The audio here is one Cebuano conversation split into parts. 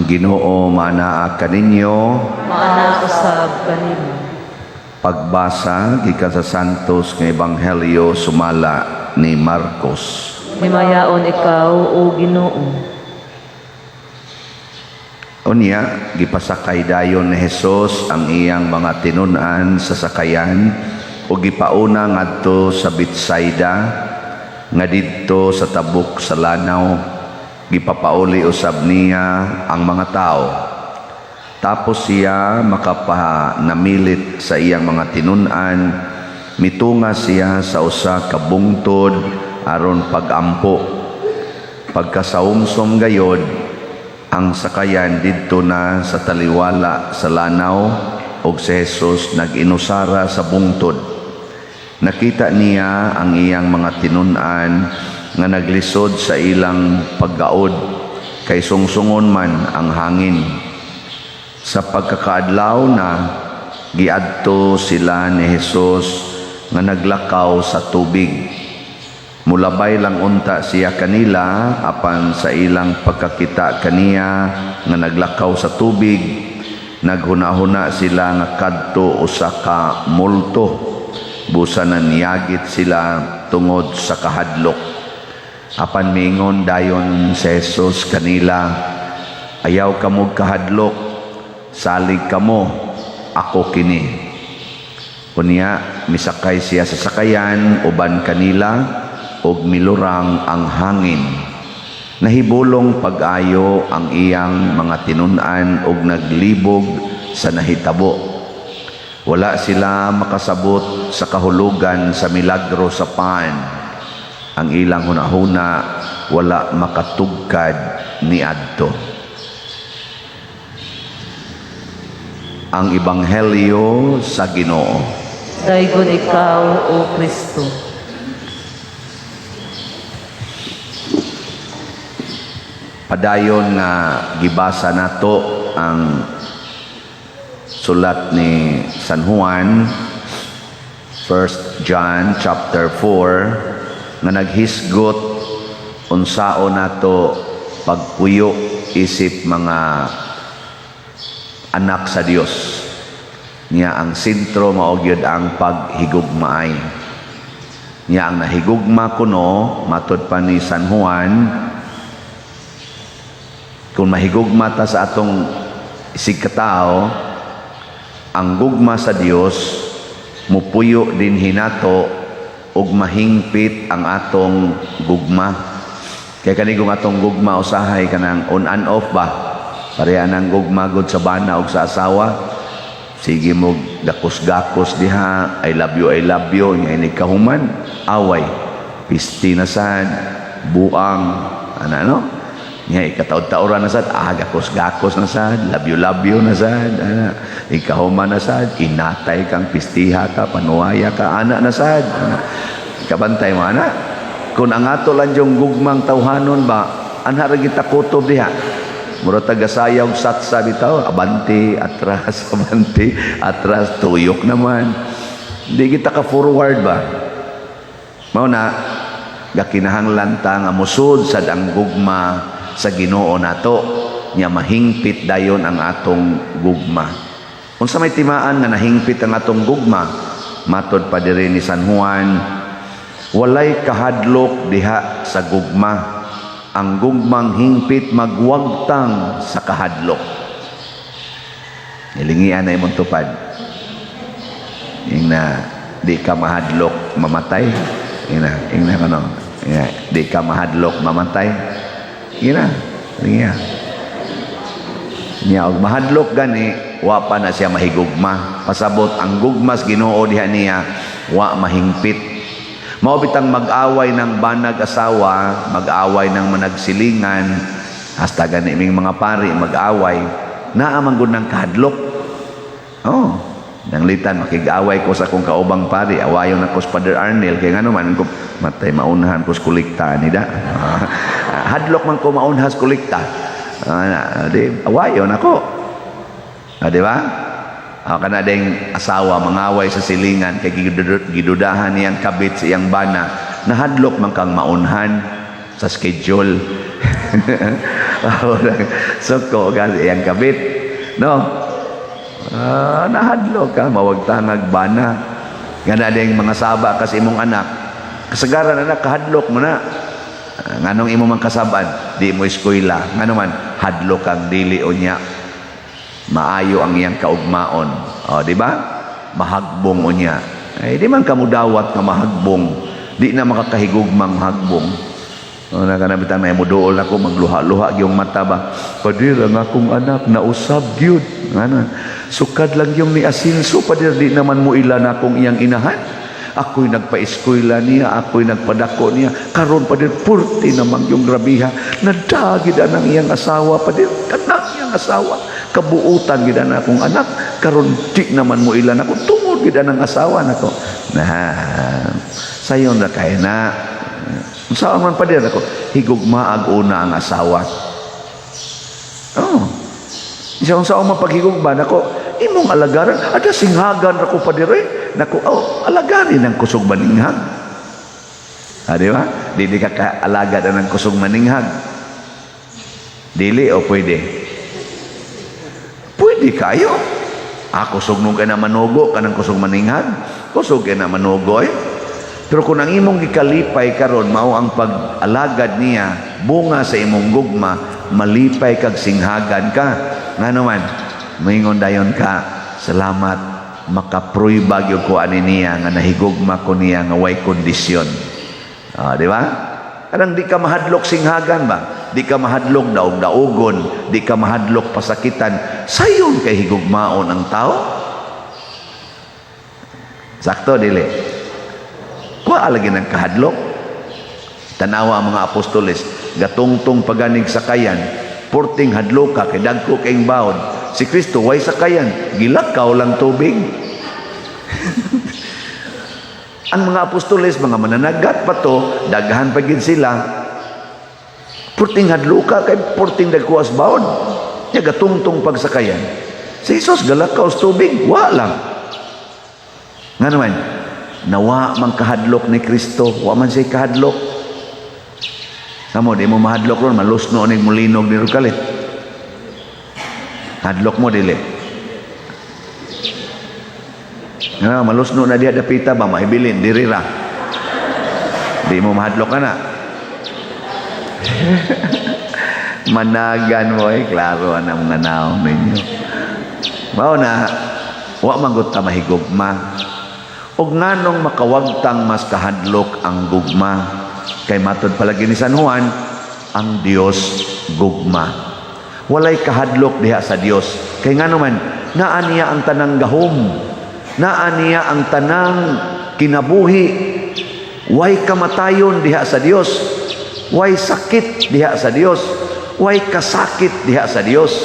Ang Ginoo maanaa kaninyo. Maana usab kanimo. Pagbasa gikan sa Santos nga Ebanghelyo sumala ni Marcos. Himayaon ikaw, o Ginoo. Unya, gipasakay dayon ni Jesus ang iyang mga tinun-an sa sakayan ug gipauna ngadto sa Betsaida nga didto sa tabok sa lanaw. Gipapauli usab niya ang mga tao. Tapos siya makapanamilit sa iyang mga tinun-an, mitunga siya sa usa ka bungtod aron pagampo. Pagkasaumsom gayod, ang sakayan didto na sa taliwala sa lanaw ug si Jesus nag-inusara sa bungtod. Nakita niya ang iyang mga tinun-an nga naglisod sa ilang paggaod kay sungsungon man ang hangin. Sa pagkakaadlaw na, giadto sila ni Jesus nga naglakaw sa tubig. Mulabay lang unta siya kanila, apan sa ilang pagkakita kaniya nga naglakaw sa tubig, naghunahuna sila nga kadto usa ka multo. Busa naniyagit sila tungod sa kahadlok. Apan miingon dayon si Jesus kanila, "Ayaw kamo kahadlok, salig kamo, ako kini." Unya, misakay siya sa sakayan uban kanila ug milurang ang hangin. Nahibulong pag-ayo ang iyang mga tinun-an ug naglibog sa nahitabo. Wala sila makasabot sa kahulugan sa milagro sa pan. Ang ilang hunahuna wala makatugkad niadto. Ang Ebanghelyo sa Ginoo. Daygon ikaw, O Kristo. Padayon nga gibasa nato ang sulat ni San Juan, 1 John chapter 4, nga naghisgot unsao nato pagpuyo isip mga anak sa Dios. Niya ang sentro mao gyud ang paghigugmaay. Niya ang nahigugma kuno, matud pa ni San Juan, kung mahigugma ta sa atong isig katao, ang gugma sa Dios mupuyo din hinato ug mahingpit ang atong gugma. Kay kani kung atong gugma usahay kanang on and off ba? Pareha nang gugma gud sa bana ug sa asawa. Sige mo gakos-gakos diha, "I love you, I love you," nya inig kahuman, away. Pisti na sad, buang, ana no? Nya ikataod-taoran na sad, gakos-gakos na sad, love you, love you na sad, ana. Ikahuman na sad, inatay kang pistiha ka, panuwaya ka, ana na sad. Ana. Kabantay mo, ana. Kung ang ato lang yung gugmang tawhanon ba, anha ra kita kutob diha. Mura tagasayaw satsa bitaw, abanti, atras, abanti, atras, tuyok naman. Hindi kita ka forward ba? Mao na, gakinahanglan ta nga musud sad ang gugma sa Ginoo nato, nya mahingpit dayon ang atong gugma. Unsa may timaan nga nahingpit ang atong gugma? Matod pa diri ni San Juan, walay kahadlok diha sa gugma. Ang gugmang hingpit magwagtang sa kahadlok. Nilingian na imong tupad. Ing na di ka mahadlok mamatay. Ing na kano. Ing na, di ka mahadlok mamatay. Ing na, lingia. Nya og mahadlok gani, wa pa na siya mahigugma. Pasabot ang gugmas Ginoo diha niya wa mahingpit. Mao bitang mag-away ng banag asawa, mag-away ng managsilingan, hasta gani ming mga pari mag-away, naa man gud ng kahadlok. Oh, nanglitan makig-away ko sa akong kaubang pari, awayon ako sa Father Arnel kay ngano man ko matay maunhan ko sa kolekta ni da. Hadlok man ko maunhan sa kolekta. Di awayon ako. Di ba? Kana ding asawa mangaway sa silingan kay gidudahan niyang kabit sa iyang bana, nahadlok man kang maunhan sa schedule. Suko ka sa iyang kabit. No? Ah, nahadlok ka, mawagtangag bana. Nga na ding mga saba kasi imong anak. Kasagaran, anak, kahadlok mo na. Ah, nganong imo man kasaban, di mo eskwela. Ngano man, hadlok kang dili unya maayo ang iyang kaugmaon. O, di ba? Mahagbong unya. Eh, di man kamudawat nga mahagbong. Di na makakahigugmang mahagbong. O, na kana bitang na muduol ako, magluha-luha yung mata ba. "Padir, ang akong anak nausab gyud." Ano? "Sukad lang yung ni asinso, padir, di naman mo ila na akong iyang inahan. Ako'y nagpa-eskwela niya, ako'y nagpadako niya. Karon, padir, purti namang yung grabiha. Nadagid ang iyang asawa, padir, kanang iyang asawa. Kabuutan gid ang akong anak. Karon di naman mo ila nako tungod gid ang asawa nako." Na sayon ra kay na. Unsa man, padir ako, higugmaag una ang asawa. Oh. Siya, unsa man paghigugma nako, imong alagaran, ada singhagan ra ko, padir eh. Nako, oh, alagarin ang kusog maninghag. Ah, di ba? Di ka kaalagad ang kusog maninghag. Dili o pwede? Pwede kayo. Ah, kusog nung kay na manugo, kanang kusog maninghag. Kusog kay na manugo eh. Pero kung ang imong gikalipay karon mao ang pag-alagad niya, bunga sa imong gugma, malipay kag singhagan ka. Ngano man, moingon dayon ka, "Salamat, makapruiba gyud ko ani niya nga nahigugma ko niya nga way kondisyon." Ah, di ba? Kanang di ka mahadlok singhagan ba? Di ka mahadlok daog-daogon, di ka mahadlok pasakitan. Sayon kay higugmaon ang tao. Sakto dili? Kuha lagi ng kahadlok. Tanawa ang mga apostoles, gatungtong paganig sakayan, purting hadloka kay dagko kayong bawod. Si Kristo way sakayan, gilakaw lang tubig. Ang mga apostoles, mga mananagat pa to, daghan pa gid sila. Purting hadloka kay purting dagkuas bawod. Nya gatungtong pagsakayan. Si Jesus galakaw sa tubig, wa lang. Nga naman, nawa man kahadlok ni Kristo, wa man siya kahadlok. Kamo, di mo mahadlok ron, malusno ni mulinog ni kalit. Hadlok mo, dili? Nga, malusno na diha dapita ba, maibilin, diri ra. Di mo mahadlok ka na. Managan mo eh, klaro ang mga naong ninyo. Mao na, wa man gud ta mahigugma. Og nganong makawagtang mas kahadlok ang gugma? Kay matod palagi ni San Juan, ang Dios gugma. Walay kahadlok diha sa Dios. Kay ngano man, naa niya ang tanang gahom. Naa niya ang tanang kinabuhi. Way kamatayon diha sa Dios. Way sakit diha sa Dios. Way kasakit diha sa Dios.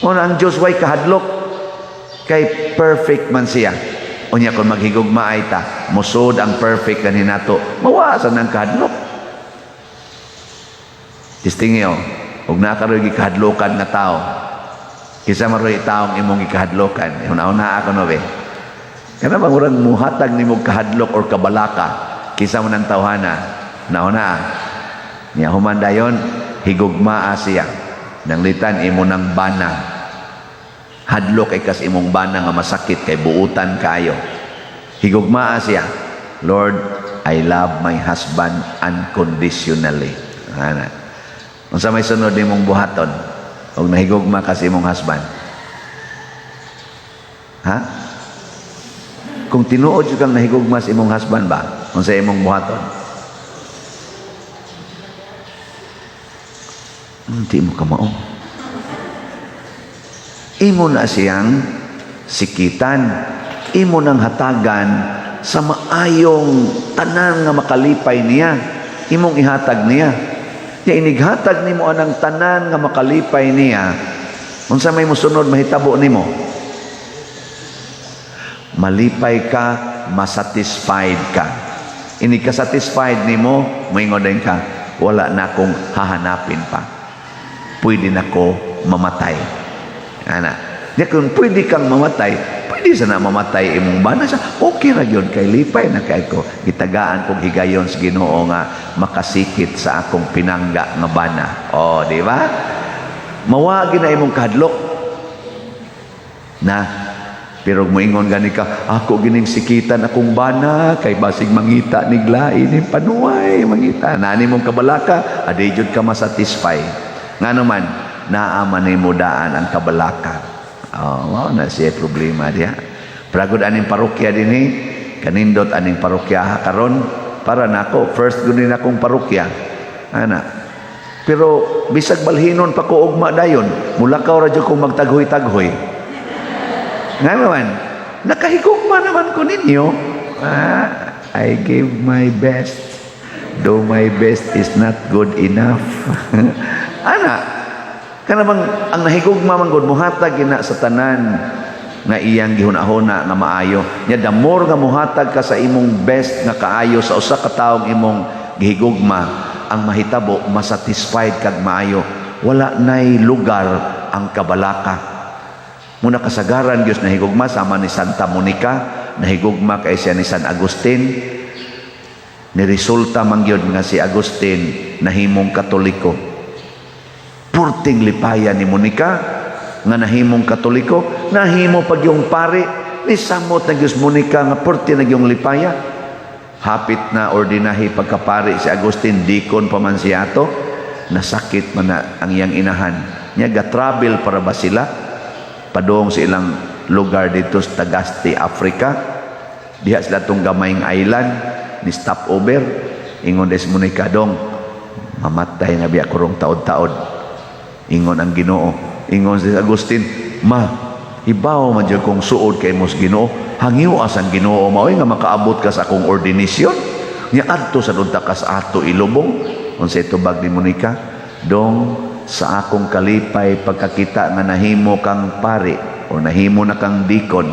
Una ang Dios way kahadlok. Kay perfect man siya. Unya kung maghigugma ay ta, musod ang perfect kanin nato, mawasan ang kahadlok. Tistingi oh, ug naa karoy gikahadlokan nga tao. Kinsa man roy taong imong gikahadlokan? Una-una ako no be. Kana bang murag muhatag nimo kahadlok or kabalaka, kinsa man ang tawhana? Nauna. Nya human dayon, higugmaa siya. Nanglitan imo nang bana. Hadlok kay kas imong bana nga masakit kay buutan kayo. Higugmaa siya. "Lord, I love my husband unconditionally." Ana. Unsa may sunod nimong buhaton? Og nahigugma ka sa imong husband? Ha? Kung tinuod jud kang nahigugma sa imong husband ba? Unsa imong buhaton? Hindi mo kamao. Imo na siyang sikitan. Imo nang hatagan sa maayong tanan nga makalipay niya. Imong ihatag niya. Nya inighatag nimo anang tanan nga makalipay niya, unsa may musunod mahitabo nimo? Malipay ka, masatisfied ka. Inig ka satisfied nimo, moingon din ka, "Wala na akong hahanapin pa. Pwede na ko mamatay." Ana. Di kung pwede kang mamatay, pwede Pwede sa na mamatay imong bana sa okay ra gyud kay lipay na kay ko. Gitagaan kog higayon sa Ginoo nga makasikit sa akong pinangga nga bana. Oh, di ba? Mawagi na imong kahadlok. Na pero moingon gani ka, "Ako gining sikitan akong bana kay basig mangita nig lain ni panuway, mangita." Nani mong kabalaka, adi jud ka masatisfy. Ngano man, naa man nimo daan ang kabalaka. Oh, mao na siya problema diha. Pragod aning parokya dinhi, kanindot aning parokya karon para nako, first gud ni akong parokya. Ana. Pero bisag balhinon pa ko ugma dayon, mulakaw ra jud ko magtaghoy-taghoy. Nga naman, nakahigugma naman ko ninyo. Ah, I give my best. Though my best is not good enough. Ana, kana bang ang nahigugma man gud muhatag gina sa tanan nga iyang gihuna-huna nga maayo. Nya the more nga muhatag ka sa imong best nga kaayo sa usa ka taong imong gihigugma, ang mahitabo masatisfied kag maayo. Wala nay lugar ang kabalaka. Muna kasagaran Diyos nahigugma sama ni Santa Monica, nahigugma kay siya ni San Agustin. Niresulta man gyud nga si Agustin nahimong Katoliko. Purting lipaya ni Monica nga nahimong Katoliko, nahimo pag yung pare, ni samot na Diyos Monica nga purti na yung lipaya. Hapit na ordinahi pagkapari si Agustin, deacon pa man siya ato, nasakit man na ang iyang inahan. Nya ga-travel para ba sila? Padung sa ilang lugar dito sa Tagaste, Africa. Diha sila tong gamayng island ni stop over. Ingon des Monica, "Dong, mamatay na biya kurong taod-taod." Ingon ang Ginoo. Ingon si Agustin, "Ma, hibaw man jud kong suod kay mos Ginoo. Hangyo ang Ginoo maoy nga makaabot ka sa akong ordination. Nya adto sa unta ka sa ato ilubong." Unsay tubag ni Monica? "Dong, sa akong kalipay pagkakita nga nahimo kang pari o nahimo na kang deacon,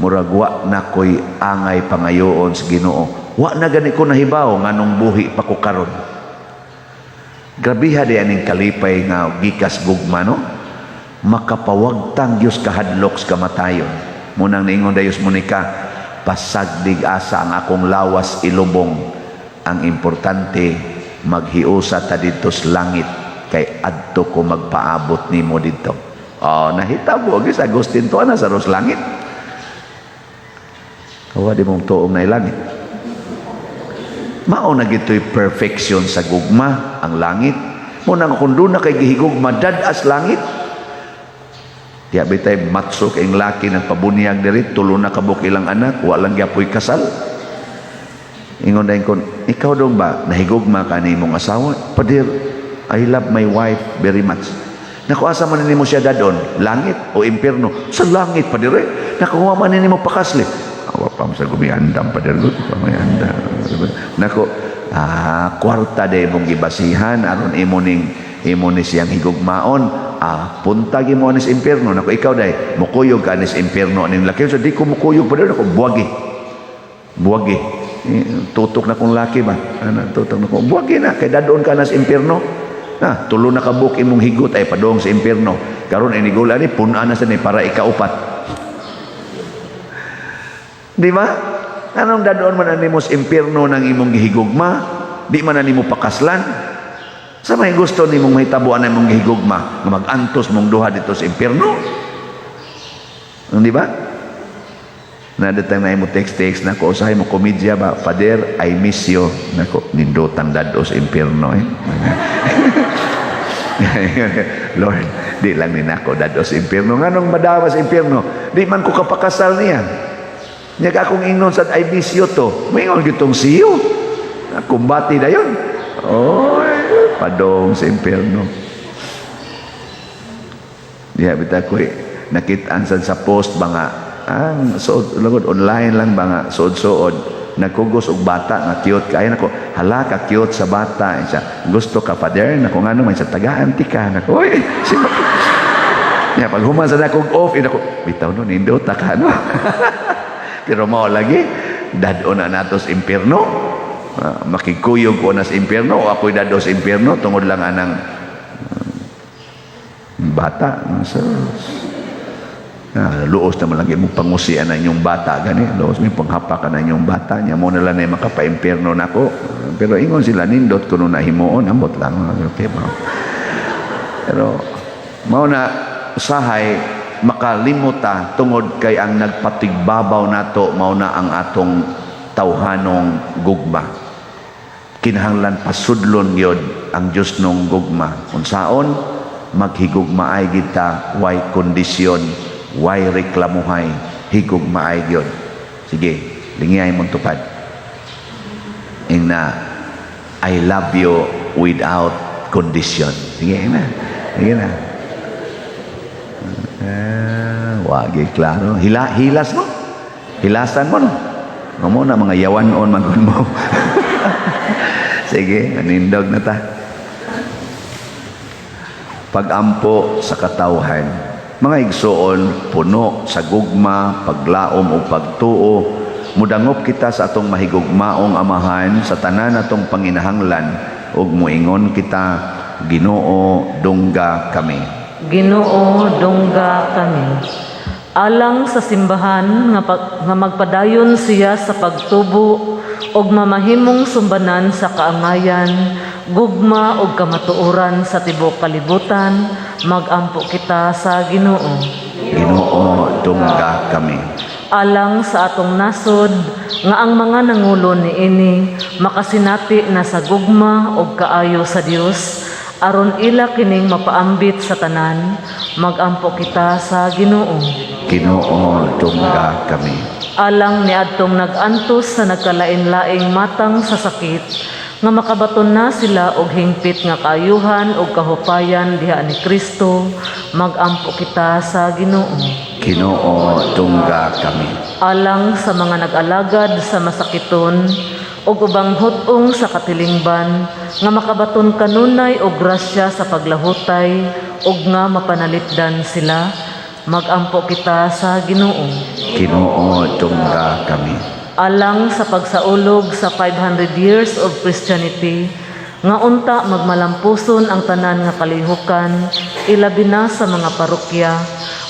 murag wa na ko'y angay pangayoon sa Ginoo. Wa na gani ko nahibaw nganong buhi pa ko karon." Grabiha di aning kalipay nga gikas gugma, no? Makapawagtang Dios kahadlok sa kamatayon. Munang niingon dayos Monica, "Pasagdig asa ang akong lawas ilubong. Ang importante, maghiusa ta didto sa langit kay adto ko magpaabot nimo didto." Oh, nahitabo gyud sa Agustin to na sa ros langit. Kawa di mong tuong na langit. Mao na gito'y perfection sa gugma, ang langit. Mo nang kung doon na kay gihigugma, dad-as langit. Diya bitay matso kay laki nagpabunyag diri, tulo na kabuk ilang anak, wa lang gyapoy kasal. Ingon dayon kon, "Ikaw dong ba nahigugma ka ni imong asawa?" "Pader, I love my wife very much." "Naku, asa man nimo siya dadon? Langit o impierno?" "Sa langit, pader." "Eh. Naku, wa man nimo pakasli?" "Awa pa sa gumiandam, pader ko, pa may andam." "Nako, ah, kwarta de imong gibasihan aron imo ning imo ni siyang higugmaon. Ah, punta mo anis impierno." "Nako, ikaw day, mukuyog ka anis impierno aning laki?" "So di ko mukuyog, pader." "Nako, buwagi. Buwagi." Eh, tutok na kong laki ba? Ano, tutok na kong. "Buwagi na, kay dadon ka na sa impierno. Na, tulo na kabuk imong higot ay padong sa impierno. Karon inigula ni pun-a na sa ni para ikaupat." Di ba? Anong dadoon man animo sa impierno ng imong gihigugma? Di man nimo pakaslan? Sa may gusto nimong mahitabuan na imong gihigugma nga mag-antos mong duha dito sa impierno? Di ba? Nadatang na imo text-text na ko, usahay mo komedya ba, "Father, I miss you." Nako, nindotang dado sa impierno eh. "Lord, di lang ni nako dado sa impierno. Nganong madawa sa impierno? Di man ko kapakasal niya. Nya ka akong ingnon sa 'I miss you' to. Maingon gitong 'see you.' Kumbati na yun. Oy, padong sa impierno." Diha bita ko eh, nakitaan sad sa post ba nga ang suod lagod online lang ba nga suod-suod nagkugos og bata nga cute kay. Nako, "Hala ka cute sa bata." Siya, "Gusto ka, Father?" Nako, "Ngano man?" Sa tagaan ti ka. Nako, oy, si Ya, pag human sa nakog off, ina ko, bitaw no, nindota ka, no? Pero mao lagi, dad-on na nato sa impierno. Ah, makikuyog ko na sa impierno o ako'y dad-o sa impierno tungod lang anang bata. So, Ah, luos naman lang imong pangusian na inyong bata gani, luos mo panghapakan na inyong bata niya mo na lang na makapa-impierno nako. Pero ingon sila, nindot kuno na himuon, ambot lang. Okay ba? Pero mao na usahay makalimuta tungod kay ang nagpatigbabaw nato mao na ang atong tawhanong gugma. Kinahanglan pasudlon gyud ang Dios nung gugma. Unsaon maghigugmaay kita, way kondisyon, way reklamuhay, higugmaay gyud. Sige, lingiyay mong tupad. Ingna, "I love you without condition." Sige na, sige na. Ah, wagi klaro. Hilas mo. Hilasan mo, no. Mamo na mga yawan-on magun mo. Sige, nanindog na ta. Pagampo sa katawhan. Mga igsoon, puno sa gugma, paglaom o pagtuo, mudangop kita sa atong mahigugmaong Amahan sa tanan natong panginahanglan ug muingon kita, "Ginoo, dungga kami." Ginoo, dungga kami. Alang sa simbahan nga magpadayon siya sa pagtubo ug mamahimong sumbanan sa kaangayan, gugma ug kamatuoran sa tibuok kalibutan, magampo kita sa Ginoo. Ginoo, dungga kami. Alang sa atong nasod nga ang mga nangulo niini makasinati na sa gugma ug kaayo sa Dios aron ila kining mapaambit sa tanan, magampo kita sa Ginoo. Ginoo, dungga kami. Alang niadtong nag-antos sa nagkalain-laing matang sa sakit nga makabaton na sila og hingpit nga kaayuhan ug kahupayan diha ni Kristo, magampo kita sa Ginoo. Ginoo, dungga kami. Alang sa mga nag-alagad sa masakiton ug ubang hut-ong sa katilingban nga makabaton kanunay og grasya sa paglahutay ug nga mapanalipdan sila, magampo kita sa Ginoo. Ginoo, dungga kami. Alang sa pagsaulog sa 500 years of Christianity nga unta magmalampuson ang tanan nga kalihukan, ilabi na sa mga parokya,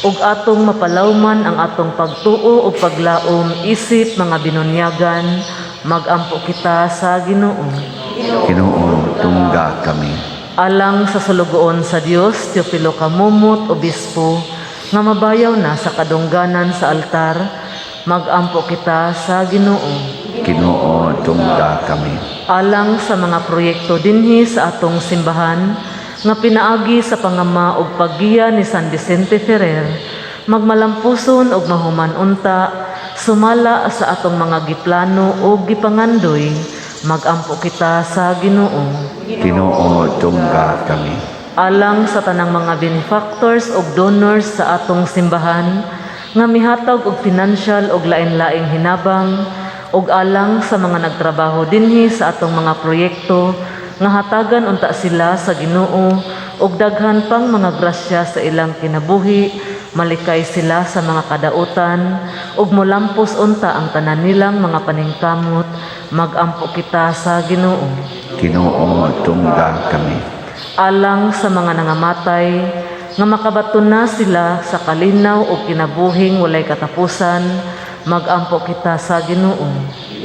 ug atong mapalawman ang atong pagtuo ug paglaom isip mga binunyagan, magampo kita sa Ginoo. Ginoo, dungga kami. Alang sa sulugoon sa Dios Teofilo Camomot, obispo, nga mabayaw na sa kadungganan sa altar, magampo kita sa Ginoo. Ginoo, dungga kami. Alang sa mga proyekto dinhi sa atong simbahan nga pinaagi sa pangama ug paggiya ni San Vicente Ferrer, magmalampuson ug mahuman unta sumala sa atong mga giplano ug gipangandoy, magampo kita sa Ginoo. Ginoo, dungga kami. Alang sa tanang mga benefactors ug donors sa atong simbahan nga mihatag og financial ug lain-laing hinabang ug alang sa mga nagtrabaho dinhi sa atong mga proyekto nga hatagan unta sila sa Ginoo og daghan pang mga grasya sa ilang kinabuhi, malikay sila sa mga kadautan ug molampos unta ang tanan nilang mga paningkamot, magampo kita sa Ginoo. Ginoo, dungga kami. Alang sa mga nangamatay nga makabaton na sila sa kalinaw ug kinabuhing walay katapusan, magampo kita sa Ginoo.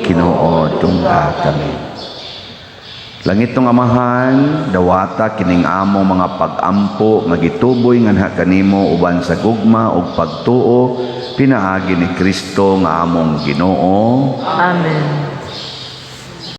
Ginoo, dungga kami. Langitnong Amahan, dawata kining among mga pag-ampo nga gituboy nganha kanimo uban sa gugma ug pagtuo pinaagi ni Kristo nga among Ginoo. Amen.